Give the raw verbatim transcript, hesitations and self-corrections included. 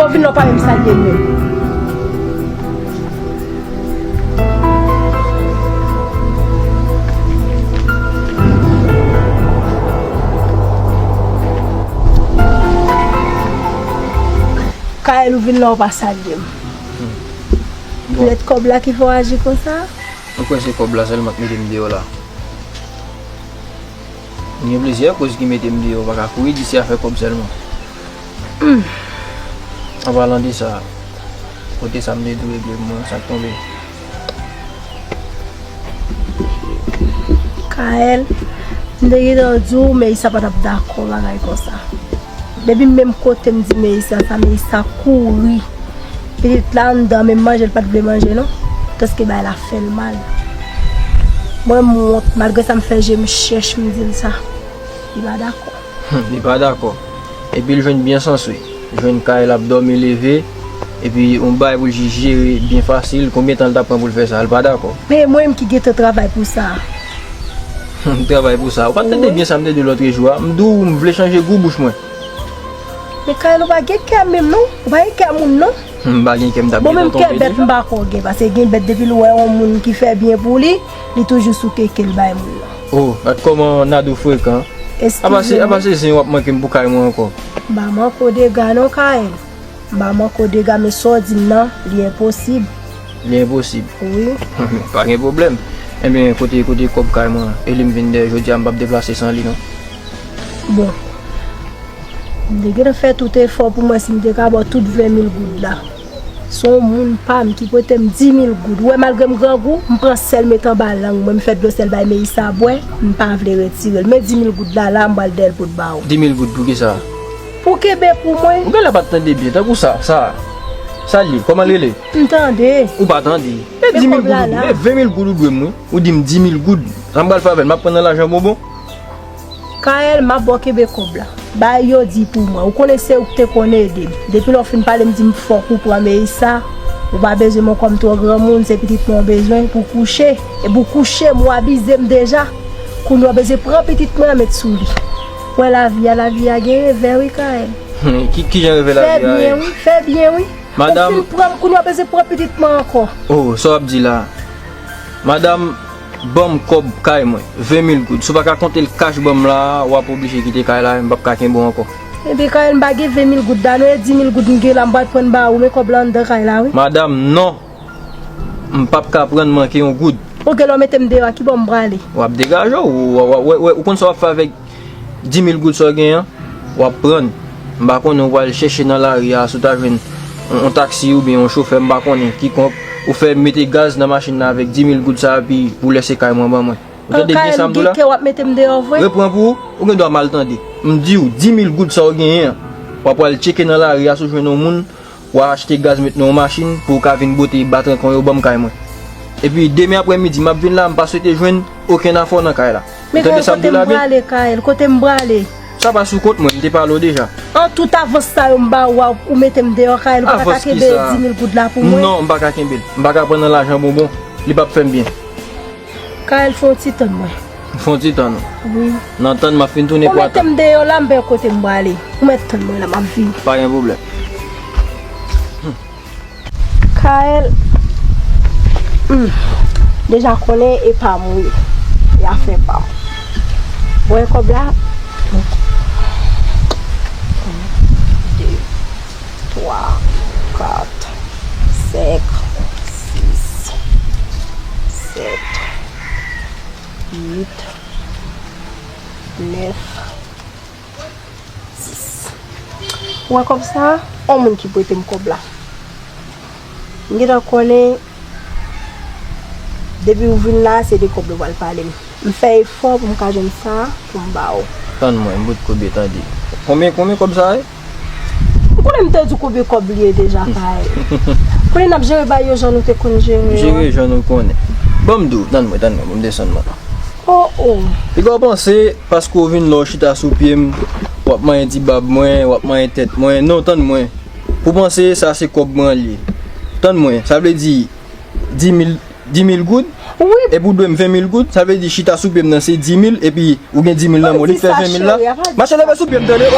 Ou vin la, w pa menm salye m menm. Kael, ou vin la, w pa salye m. Bon. Poutèt kòb la ki fè w aji konsa? Ou kwè se kòb la sèlman k mete m deyò la? Gen plizyè koz ki mete m deyò, ou pa ka kouri di se afè kòb sèlman. Hmm. An palan de sa, kote sa m te dwe regle pou mwen, sa k tonbe? Kael, m te gentan di w, Meyisa pa t ap dakò bagay konsa. Depi m menm kote m di Meyisa sa, Meyisa kouri. Pitit la anndan, menm manje l pa t vle manje non. Paske bagay la fè l mal. Mwen m wont, malgre sa m fè je m chèch, m di l sa. Li pa dakò. Hmm, li pa dakò. Epi l jwenn byen sans wi. Jwenn kay l ap dòmi leve. Epi yon bagay pou l jis jere byen fasil. Konbyen tan l t ap pran pou l fè sa? L pa dakò. Men mwen menm ki gentan travay pou sa. Hmm, travay pou sa. Ou pa t tande byen sa m te di w lòtrejou a? M di w m vle chanje gou bouch mwen. Men Kael, ou pa gen kè menm non. Ou pa gen kè moun non. M pa gen kè, m t ap gentan tonbe deja. Bon, menm kè bèt m pa kwè w gen, paske gen bèt depi l wè yon moun ki fè byen pou li, li toujou sou keke l bay moun nan. Oh, gad kòman Nadou frekan. Eskize mwen. Apa se, apa se zen w ap manke m pou kay mwen ankò? M pa manke w dega non, Kael. M pa manke w dega, men sa w di m nan, li enposib. Li enposib? Wi. Pa gen pwoblèm. Ebyen, kote, kote kòb kay mwen? E li m vin dèyè jodi a, m p ap deplase san li non. Bon. M te gentan fè tout efò pou mwen si m te ka ba w tout ven mil goud la. Se yon moun pa m ki prete m di mil goud. Ou wè, malgre m grangou, m pran sèl met anba lang mwen, m fè dlo sèl bay Meyisa bwè, m pa vle retire l. Men di mil goud la, la, m pral dèyè l pou l ba w. Di mil goud pou kisa? Pou kenbe pou mwen. Ou genlè pa t tande byen, tankou sa, sa, sa l ye, kòman l rele? M tande. Ou pa tande. Men di mil goud ou dwe, men ven mil goud ou dwe m wi. Ou di m di mil goud. Sa m pral fè avè l? M ap pran nan lajan bonbon? Kael, m ap ba w kenbe kòb la. Bay yo di pou mwen. Ou konnen se ou ki te konn ede m. Depi lè w fin pale m di m fòk ou pran Meyisa, ou pa bezwen mwen kòm twò granmoun, se pitit mwen w bezwen pou kouche. Epi w kouche m, ou abize m deja. Kounye a w bezwen pran pitit mwen an met sou li. Wè lavi a, lavi a gen revè wi, Kael. Ki, kijan revè lavi a ye? Fè byen wi, fè byen wi. Madanm. Ou fin pran m, kounye a w bezwen pran pitit mwen ankò. Oh, sa w ap di la? Madanm, ban m kòb kay mwen, ven mil goud. Si w pa ka konte l kach ban m la, w ap oblije kite kay la, m p ap ka kenbe w ankò. Epi Kael, m pa gen ven mil goud la non, e di mil goud m gen la, m pral pran ba ou, men kòb la anndan kay la wi. Madanm, non. M p ap ka pran manke yon goud. Oke, lè w mete m deyò a, kibò m prale? W ap degaje w, w, w, w, w, ou konn sa w ap fè avèk di mil goud sa w genyen an, w ap pran. M pa konnen ou pral chèche nan lari a, si w ta jwenn yon, yon taksi oubyen yon chofè, m pa konnen, kikonk, ou fè mete gaz nan machin nan avèk di mil goud sa a, epi pou lèse kay mwen ban mwen. Ou tande byen sa m di w la? An, Kael, gen kè w ap mete m deyò vre? Repran pou ou, ou gen dwa mal tande. M di w, di mil goud sa w genyen an, w ap pral tcheke nan lari a, si w jwenn yon moun, w a achte gaz met nan yon machin pou w ka vin bwote batrank ou yo ban m kay mwen. Epi demen aprèmidi, m ap vin la, m pa swete jwenn okenn afè w nan kay la. Ou tande sa m di w la byen? Men Kael, kote m prale, Kael? Kote m prale? Sa pa sou kont mwen, m te pale w deja. An tout avans sa yo m ba ou a, ou mete m deyò, Kael, ou pa ta ka kenbe di mil goud la pou mwen? Avans kisa? Non, m pa ka kenbe l. M pa ka pran nan lajan bonbon. Li p ap fè m byen. Kael, fè yon ti tann mwen. Fè yon ti tann ou? Wi. Nan tann, m ap fin tounen pou atann. Ou mete m deyò la, m pa kote m prale. Ou mèt tann mwen la, m ap vini. Pa gen pwoblèm. Kael, hmm, deja konnen e pa m wi. E afè pa w. Ou wè kòb la? Yon, de, twa, kat, senk, sis, sèt, uit, nèf, dis. Ou wè kòb sa a? On moun ki prete m kòb la. M gentan konnen depi ou vin la, se de kòb ou pral pale m. M fè efò pou m ka jwenn sa pou m ba ou. Tann mwen, m bout koube, tande. Konbyen, konbyen kòb sa a ye? M konnen m te di w konbyen kòb li ye deja, Kael. Konnen n ap jere bagay yo jan nou te konn jere yo a. Jere jan nou konnen. Ban m di w, tann mwen, tann mwen, pou m desann mwen. Oh, oh. Piga w panse, paske w vin la w chita sou pye m, w ap manyen ti bab mwen, w ap manyen tèt mwen. Non, tann mwen. Pou panse, sa se kòb mwen li ye. Tann mwen, sa vle di, di mil, di mil goud? Wi. Epi w dwe m ven mil goud, sa vle di chita sou pye m nan se di mil, epi ou gen di mil nan men w, li k fè ven mil la. Mache leve sou pye m, tande?